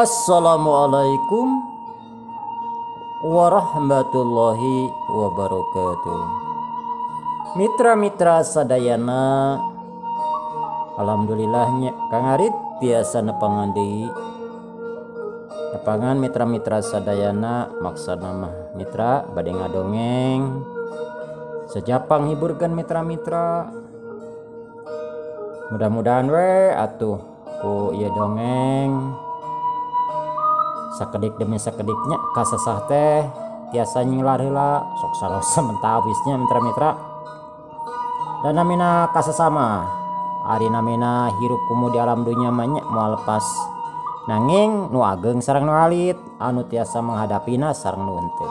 Assalamualaikum warahmatullahi wabarakatuh. Mitra-mitra sadayana, alhamdulillahnya Kang Arit biasa nepangan deui. Nepangan mitra-mitra sadayana maksana mah mitra bade ngadongeng. Sejapang hiburkeun mitra-mitra. Mudah-mudahan we atuh ku ieu dongeng sakedik demi sakediknya kasasah teh tiasa nyinglar heula sok salosa mentawisnya mitra-mitra. Dan namina kasasama ari namina hirup kumu di alam dunya mah nya moal lepas nanging nu ageng sareng nu alit anu tiasa menghadapina sareng nu henteu.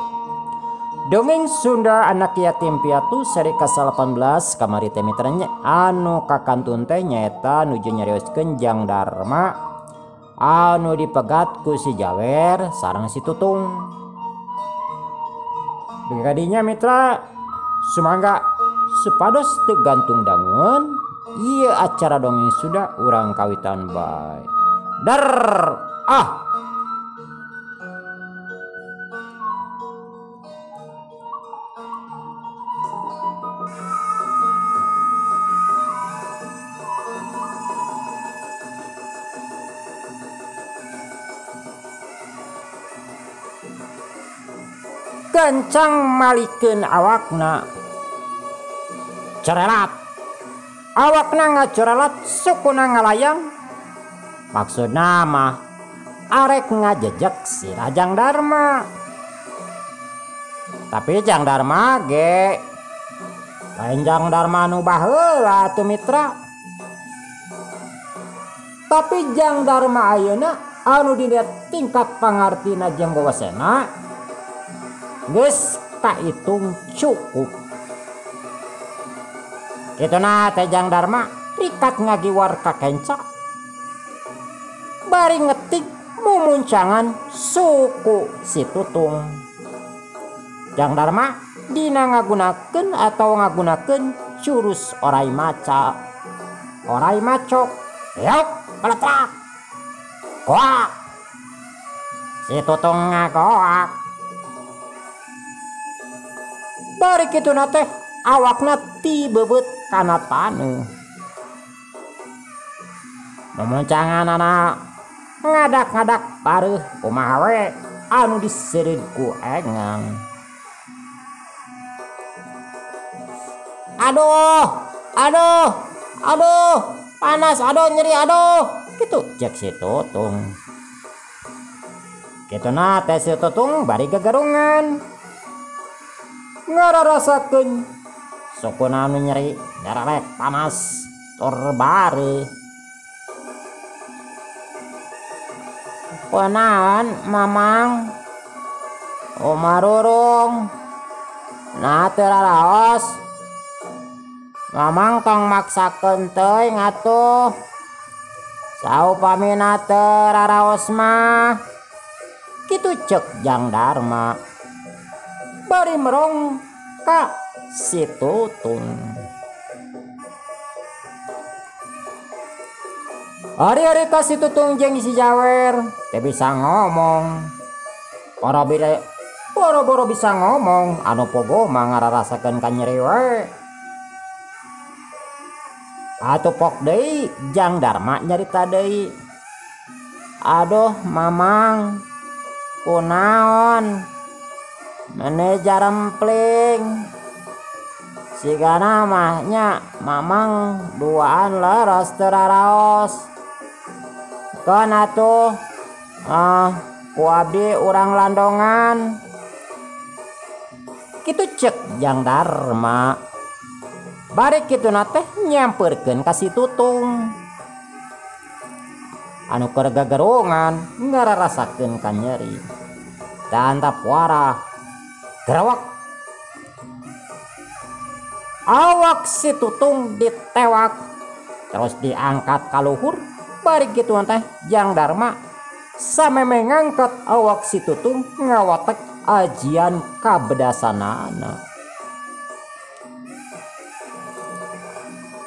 Dongeng Sunda Anak Yatim Piatu seri ka-18 kamari teh mitra nya anu kakantun teh nyaeta nuju nyarioskeun Jang Darma anu dipegat ku si Jawer sareng si Tutung. Dugi kadinya mitra sumangga supados teu gantung dangun ieu acara dongeng Sunda urang kawitan bae. Dar ah. Kencang malikeun awakna corelat, awakna ngacorelat sukuna ngalayang, maksudna mah arek ngajejek sirah Jang Darma. Tapi Jang Darma ge lain Jang Darma nu baheula atuh mitra. Tapi Jang Darma ayeuna anu dina tingkat pangartina jeung wawasena geus kahitung cukup. Kituna teh Jang Darma rikat ngagiwar ka kenca bari ngetik mumuncangan suku si Tutung. Jang Darma dina ngagunakeun atau ngagunakeun jurus orai maca, orai macok, yok peletrak, goak. Si Tutung ngagoak. Bari kituna teh awakna tibeubeut kana taneuh. Mumuncanganana ngadak-ngadak pareuh kumaha we anu diseureud ku engang. Aduh, aduh, aduh, panas, aduh nyeri, aduh. Kitu cek si Tutung. Kituna teh si Tutung bari gegerungan. Ngararasakeun sukuna anu nyeri nyararek panas tur bareuh. Kunaon mamang? Umarurung. Nah teu raraos. Mamang tong maksakeun teuing atuh. Saupamina teu raraos mah. Kitu cek Jang Darma. Bari merong ka si Tutung. Ari-ari ka si Tutung jeung si Jawer teu bisa ngomong. Boro-boro bisa ngomong anu pogo mah ngararasakeun ka nyeri we. Atuh pok deui Jang Darma nyarita deui. Aduh mamang kunaon mene jarempling sigana mah nya mamang duaan leres teu raraos. Keun atuh ku abdi urang landongan. Kitu cek Jang Darma. Bari kituna teh nyamperkeun ka si Tutung anu keur gagerungan ngararasakeun ka nyeri. Tantap warah gerawak awak si Tutung ditewak terus diangkat ka luhur. Bari kitu teh Jang Darma sameme ngangkat awak si Tutung ngawatek ajian kabedasanana.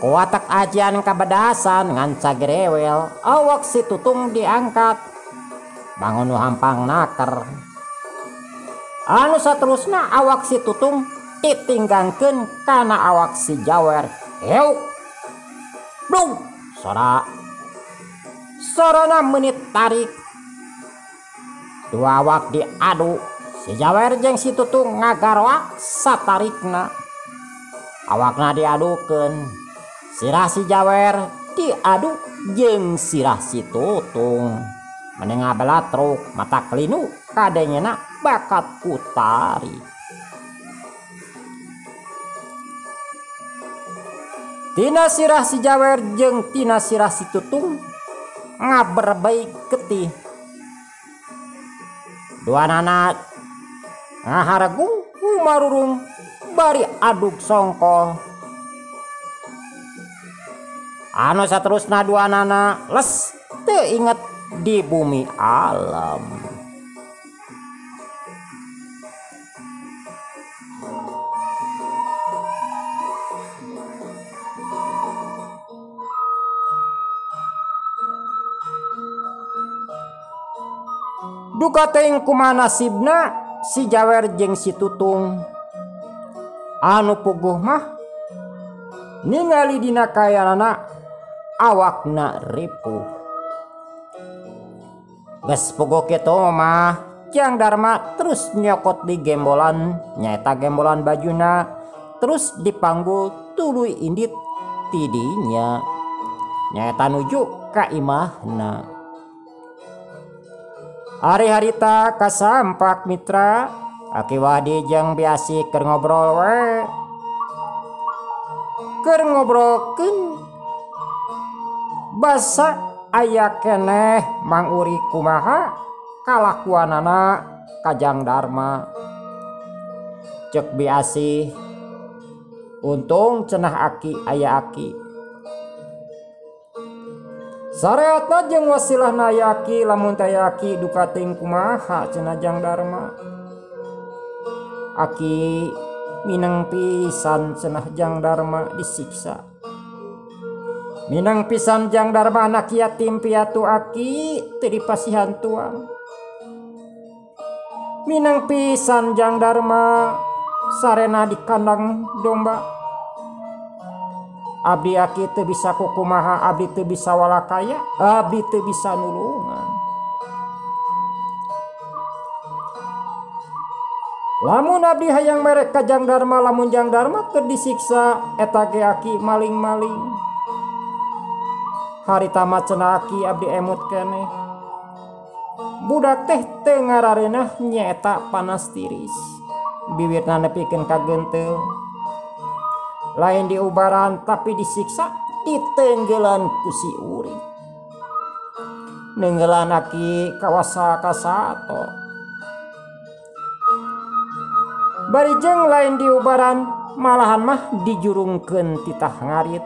Kuwatek ajian kabedasan ngan sagerewel awak si Tutung diangkat. Bangun nu hampang naker. Anu saterusna awak si Tutung ditinggangkeun kana awak si Jawer. Heuk. Blung sora. Sorana menit tarik. Dua awak diadu. Si Jawer jeung si Tutung ngagaroak satarikna. Awakna diadukeun. Sirah si Jawer diadu jeung sirah si Tutung. Mending ngabelatruk mata kelinu kadengena bakat ku tarik. Tina sirah si Jawer jeung tina sirah si Tutung ngaberbei getih. Dua nana ngaharegung humarurung bari aduk songkol. Anu saterusna dua nana les teu inget di bumi alam. Duka teuing kumaha nasibna si Jawer jeung si Tutung. Anu puguh mah ningali dina kayanana awakna ripuh. Geus puguh kitu mah Jang Darma terus nyokot di gembolan, nyaeta gembolan bajuna terus dipanggul tuluy indit tidinya, nyaeta nuju ka imahna. Ari harita kasampak mitra, Aki Wadi jeung Biasi keur ngobrol we. Keur ngobrolkeun basa aya keneh Mang Uri kumaha kalakuanana ka Jang Darma. Ceuk Biasi, untung cenah aki aya aki. Sareatna jeung wasilahna yaki lamun teh yaki duka teuing kumaha cenah Jang Darma. Aki mineng pisan cenah Jang Darma disiksa. Mineng pisan Jang Darma anak yatim piatu aki teu dipasihan tuang. Mineng pisan Jang Darma sarena di kandang domba. Abdi aki teu bisa kukumaha, abdi teu bisa walakaya, abdi teu bisa nulungan. Lamun abdi hayang merek ka Jang Darma, lamun Jang Darma keur disiksa eta ge aki maling-maling. Harita mah cenah aki abdi emut keneh. Budak teh teu ngarareunah nyaeta panas tiris. Biwirna nepikeun ka genteul. Lain diubaran tapi disiksa ditenggelan ku si Uri. Nenggelan aki kawasa kasato. Bari jeung lain diubaran malahan mah dijurungkeun titah ngarit.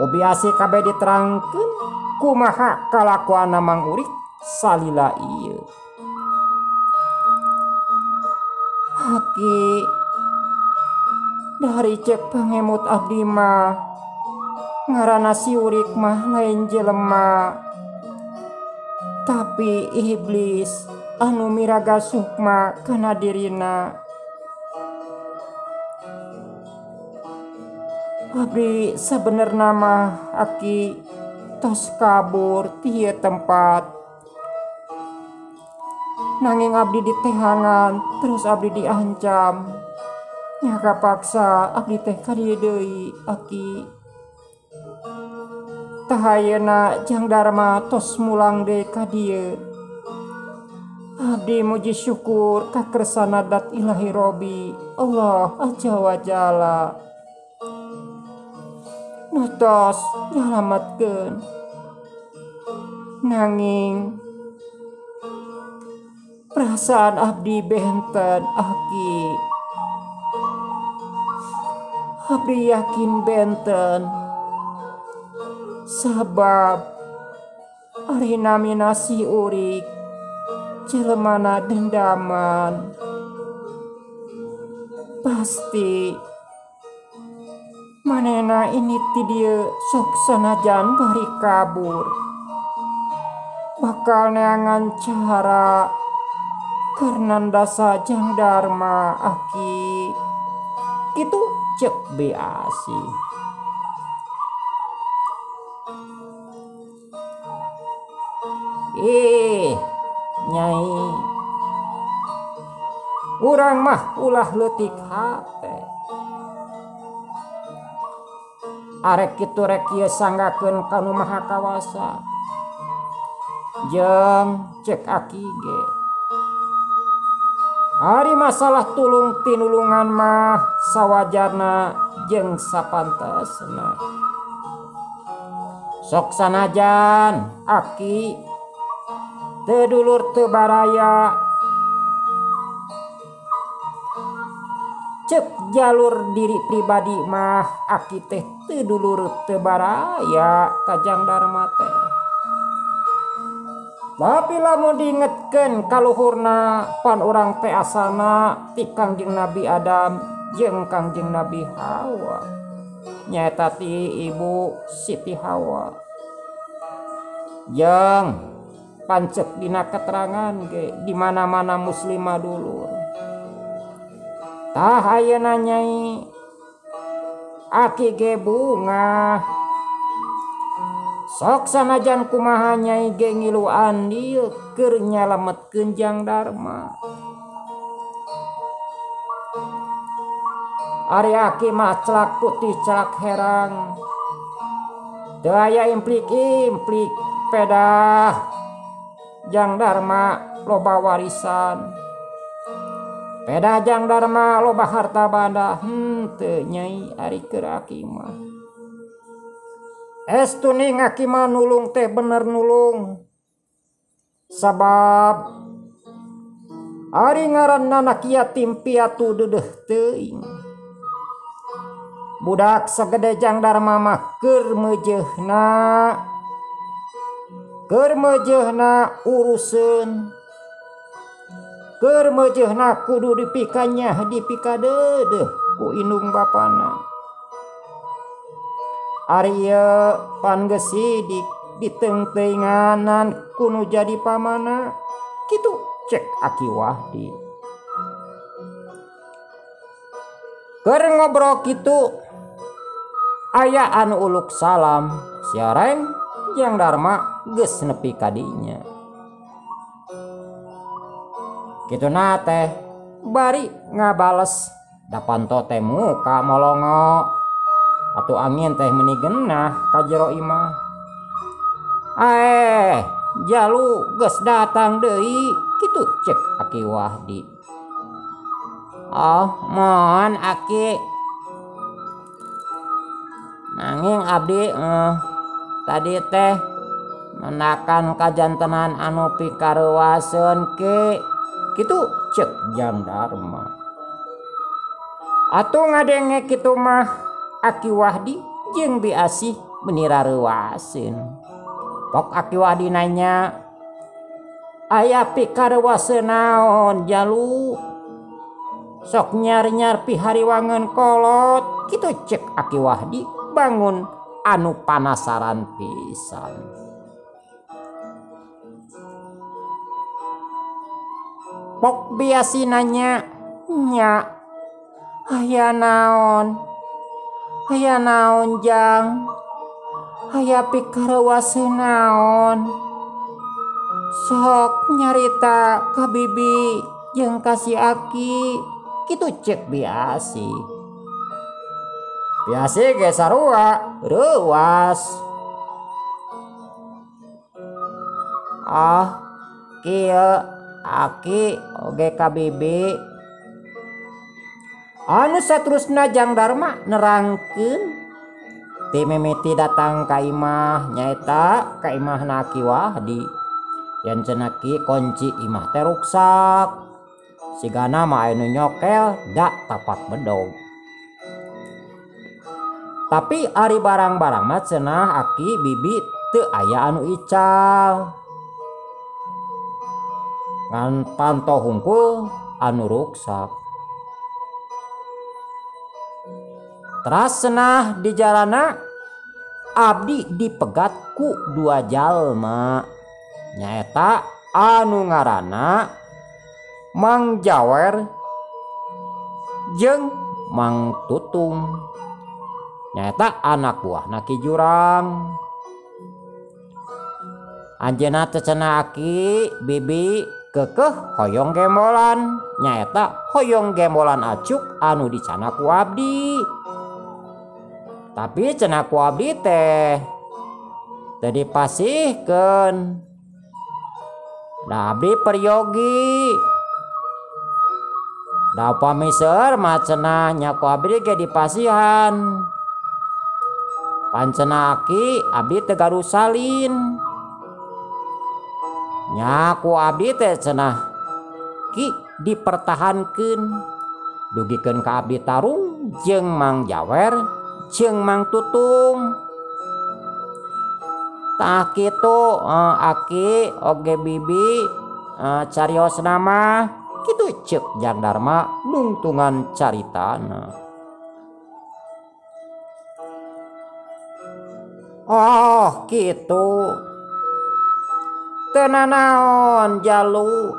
Ku Biasi kabeh diterangkeun kumaha kalakuanna Mang Urik salila ieu. Aki dari cek pangemut abdi mah ngaranna si Urik mah lain jelema, tapi iblis anu miraga sukma kana dirina. Abdi sabenerna mah aki tos kabur ti ieu tempat, nanging abdi ditehangan terus abdi diancam. Nya kapaksa abdi teh ka dieu deui aki. Tah ayeuna Jang Darma tos mulang deui ka dieu. Abdi muji syukur ka kersana dat ilahi Robi Allah azza wa jalla. Nu tos nyalametkeun. Nanging perasaan abdi benten aki. Abdi yakin benten sabab ari namina si Urik jelemana dendaman. Pasti manena ini ti dieu sok sanajan bari kabur. Bakal neangan cara keur nandasa Jang Dharma aki. Kitu cek Bi Asih. Ih, nyai, urang mah ulah leutik hate. Arek kitu rek ieu sanggakeun ka Nu Maha Kawasa. Jeung cek aki ge. Ari masalah tulung tinulungan mah sawajarna jeung sapantesna. Sok sanajan aki teu dulur teu baraya, cek jalur diri pribadi mah aki teh teu dulur teu baraya ka Jang Dharma teh. Tapi lamun diingetkeun kaluhurna pan urang teh asana ti Kangjeng Nabi Adam jeung Kangjeng Nabi Hawa, nyaeta ti Ibu Siti Hawa. Jeung pancek dina keterangan ge di mana-mana muslimah dulur. Tah ayeuna nyai aki ge bungah. Sok sanajan kumaha nyai ge ngilu andil keur nyalametkeun Jang Dharma. Ari aki mah celak putih celak herang. Teu aya implik-implik pedah Jang Dharma loba warisan. Pedah Jang Dharma loba harta banda. Henteu nyai ari keur aki mah. Estu ning aki mah nulung teh bener nulung. Sabab ari ngaranna anak yatim piatu deudeuh teuing. Budak sagede Jang Dharma mah keur meujeuhna. Keur meujeuhna uruseun. Keur meujeuhna kudu dipikanyah dipikadeudeuh ku indung bapana. Ari ieu pan geus sidik ditengtenganan ku nu jadi pamana. Kitu cek Aki Wahdi. Keur ngobrol kitu aya anu uluk salam siareng Jang Dharma geus nepi ka dinya. Kituna teh bari ngabales da panto teh muka molongo. Atuh angin teh meuni genah ka jero imah. Aeh, jalu geus datang deui, kitu cek Aki Wahdi. Oh, mohon aki. Nanging abdi tadi teh menakan kajantenan anu pikareuwaseun ki. Kitu cek Jang Dharma. Atuh ngadenge kitu mah Aki Wahdi jeung Bi Asih meuni rareuwaseun. Pok Aki Wahdi nanya, aya pikareuwaseun naon jalu? Sok nyar-nyar pihariwangeun kolot. Kitu cek Aki Wahdi bangun anu panasaran pisan. Pok Bi Asih nanya, nya aya naon? Aya naon Jang? Aya pikareuwaseun naon? Sok nyarita ka bibi jeung ka si aki. Kitu cek Bi Asih. Bi Asih ge sarua reuwas. Ah, kieu aki oge ka bibi. Anu saterusna Jang Dharma nerangkeun ti mimiti datang ka imah nyaeta ka imahna Aki Wahdi. Yen cenah ki kunci imah teh ruksak. Sigana mah anu nyokel da tapak bedog. Tapi ari barang-barang mah cenah aki bibi teu aya anu ical. Ngan panto hungkul anu ruksak. Teras cenah di jalana abdi dipegat ku dua jalma. Nyaeta anu ngaranna Mang Jawer jeung Mang Tutung. Nyaeta anak buahna Ki Jurang. Anjeunna teh cenah aki bibi keukeuh hoyong gembolan, nyaeta hoyong gembolan acuk anu dicana ku abdi. Tapi cenah ku abdi teh teu dipasihkeun. Da abdi peryogi. Da upami seueur mah cenah nya ku abdi ge dipasihan. Pan cenah aki abdi teu gaduh salin. Nya ku abdi teh cenah ki dipertahankeun dugikeun ka abdi tarung jeung Mang Jawer jeung Mang Tutung. Tah kitu aki oge bibi cariosna mah kitu ceuk Jang Darma nungtungan caritana. Oh kitu. Teu nanaon jalu.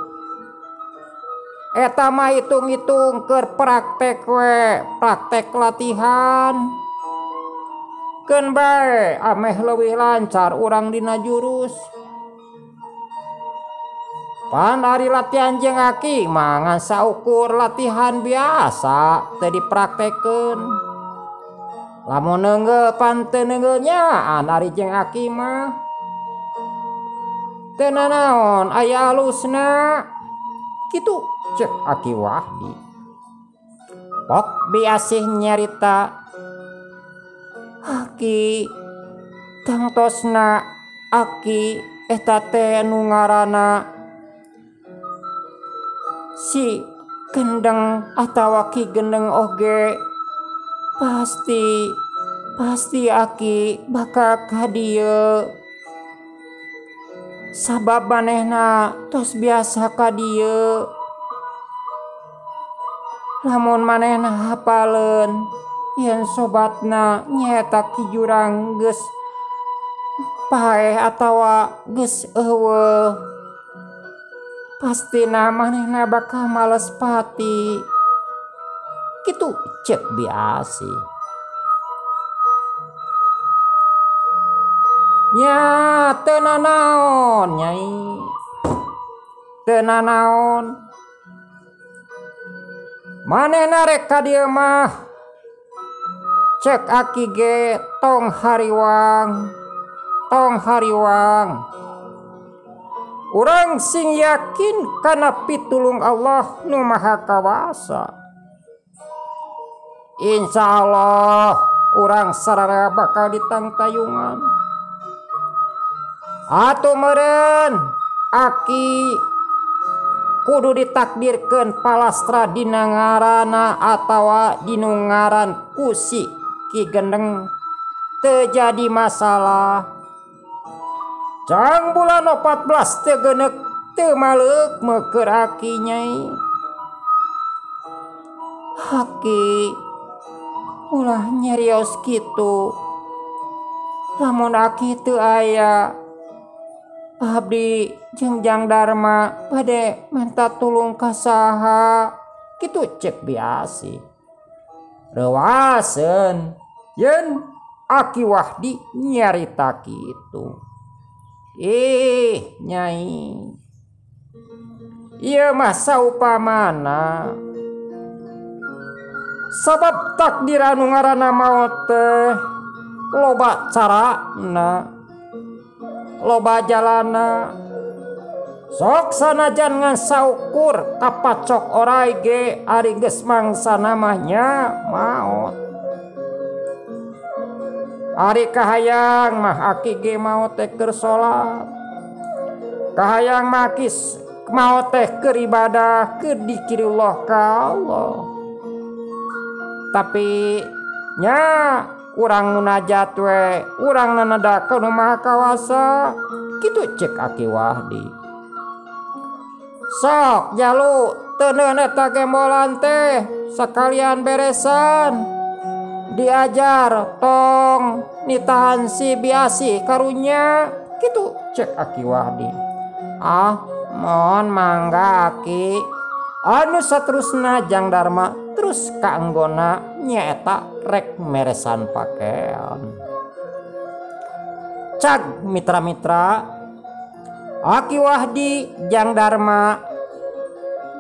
Eta mah hitung-hitung keur praktek we, praktek latihan. Keun bae ameh leuwih lancar urang dina jurus. Pan ari latihan jeung aki mah ngan saukur latihan biasa teu dipraktekkeun. Lamun neunggeul pan teu neunggeul nyaan ari jeung aki mah. Teu nanaon aya alusna. Kitu ceuk Aki Wahdi. Pok biasih nyarita. Aki tangtosna aki eta teh nu ngaranna si Gendeng atawa Ki Gendeng oge pasti aki bakal ka dieu. Sabab manehna tos biasa ka dieu. Lamun manehna hapaleun yen sobatna nyaeta Ki Jurang geus paeh atawa geus eueuh, pastina manehna bakal males pati. Kitu ceuk biasi. Nya teu nanaon nyai, teu nanaon. Manehna rek ka dieu mah cek aki ge tong hariwang, tong hariwang. Urang sing yakin kana pitulung Allah nu Maha Kawasa. Insya Allah urang sararea bakal ditangtayungan. Atuh meureun aki kudu ditakdirkeun palastra dina ngaranna atawa dinu ngaran ku si Ki Gendeng teu jadi masalah. Jang bulan 14 teu geuneuk teu maleuk meukeun aki nyai. Aki ulah nyarios kitu. Lamun aki teu aya, abdi jeung Jang Darma bade menta tulung ka saha. Kitu ceuk biasi. Reuaseun yen Aki Wahdi nyarita kitu. Ih nyai, ieu mah saupamana. Sabab takdir anu ngaranna maot teh loba carana, loba jalana. Sok sanajan ngan saukur kapacok orai ge ari geus mangsana mah nya maot. Ari kahayang mah aki ge maot teh keur salat. Kahayang mah aki maot teh keur ibadah, keur dikirullah ka Allah. Tapi nya urang munajat we, urang nanada ka Nu Maha Kawasa. Kitu ceuk Aki Wahdi. Sok jalu teuneun eta gembolan teh sakalian beresan. Diajar tong nitahan si biasi karunya. Kitu ceuk Aki Wahdi. Ah mohon mangga aki. Anu saterusna Jang Darma terus kaanggona nyaeta rek meresan pakaian. Cag mitra-mitra Aki Wahdi Jang Darma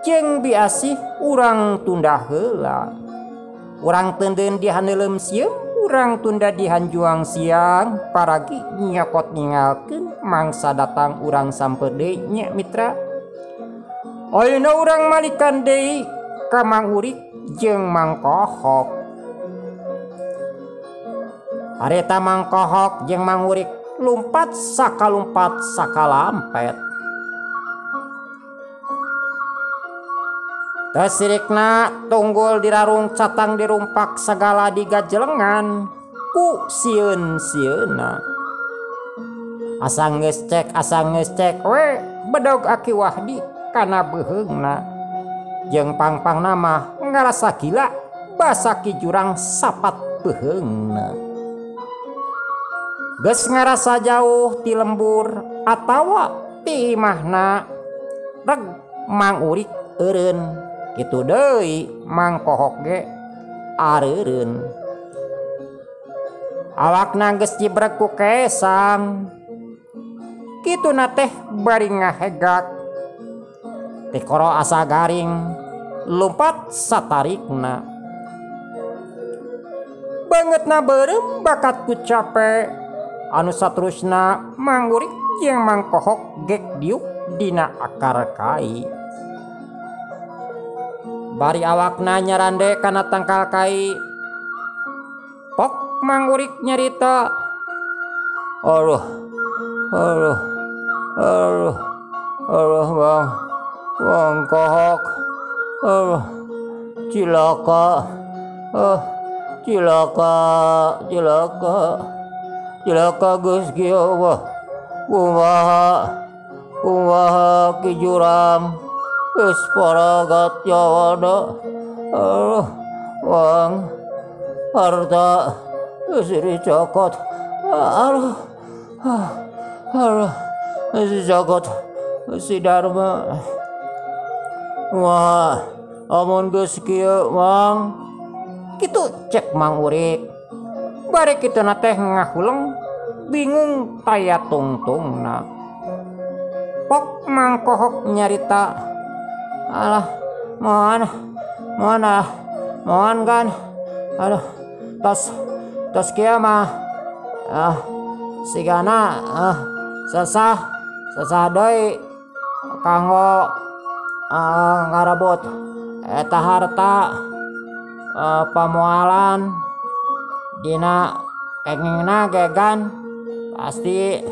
jeung Bi Asih urang tunda heula. Urang teuntun di haneuleum sieum, urang tunda di hanjuang siang, paragi nyokot ningalkeun mangsa datang urang samper deui nya mitra. Ayeuna urang malikan deui ka Mang Urik jeung Mang Kohok. Harita Mang Kohok jeung Mang Urik lumpat sakalumpat sakalampet. Tesirikna tunggul dirarung catang dirumpak segala digajelengan ku sieun-sieunna. Asa geus cek we bedog Aki Wahdi kana beuheungna. Jeung pangpangna mah ngarasa gila basaki jurang sapat beuheungna. Geus ngarasa jauh ti lembur atawa ti imahna reg Mang Urik eureun kitu deui Mang Kohok ge areureun. Awakna geus jibreg ku kesang kituna teh bari ngahegak. Tikoro asa garing lumpat satarikna. Bangetna beureum bakat ku cape. Anu saterusna Mang Urik jeung Mang Kohok gek diuk dina akar kai. Bari awakna nyarande kana tangkal kai. Pok Mang Urik nyarita, "Aduh, aduh, aduh, aduh Bang, Bang Kohok, aduh, cilaka, cilaka, cilaka, cilaka geus kieu wah, kumaha, kumaha ki jurang, geus paragat jawana, aduh, Bang, harta geus dicokot, aduh, aduh, geus dicokot si Darma. Wah, amun geus kieu Mang." Kitu cek Mang Urik. Bari kituna teh ngahuleng bingung taya tungtungna. Pok Mang Kohok nyarita, "Alah, mohon, mohon ah, mohon kan. Aduh, tos tos kieu mah ah sigana ah sesah sesah deui kanggo ngarebut eta harta pamualan dina kengingna gegan pasti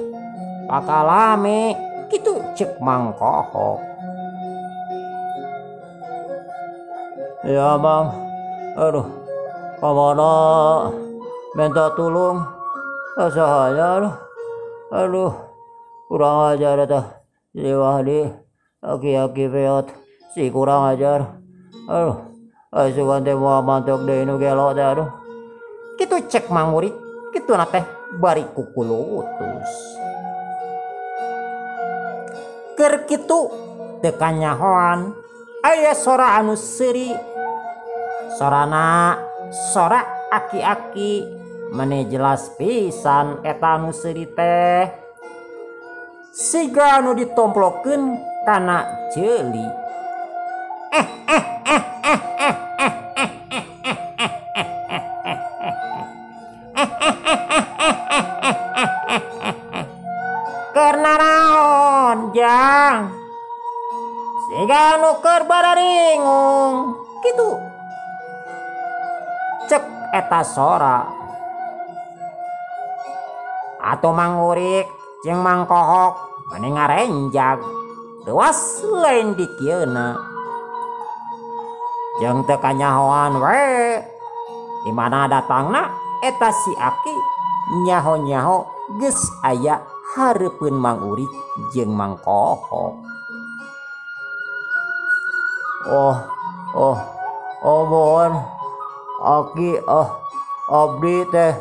bakal lami." Kitu cek Mang Kohok. "Ya Mang, aduh, kamana minta tulung sahanya, aduh, aduh, kurang ajar eta si Wahdi, aki-aki peot si kurang ajar, aduh, asukan teh moal mantok deui nu gelo teh aduh." Kitu cek Mang Urik, kituna teh bari kukulutus. Keur kitu teu kanyahoan aya sora anu seuri. Sorana sora aki-aki meni jelas pisan eta anu seuri teh. Siga anu ditomplokeun kana ceuli. Keur naraon Jang? Siga anu keur bararingung. Kitu cek eta sora. Atuh Mang Urik jeung Mang Kohok meni ngarenjag leuwas lain dikieuna. Jeung teu kanyahoan we di mana datangna eta si aki nyaho-nyaho geus aya hareupeun Mang Urik jeung Mang Kohok. "Oh, oh, oh mohon aki, oh, abdi teh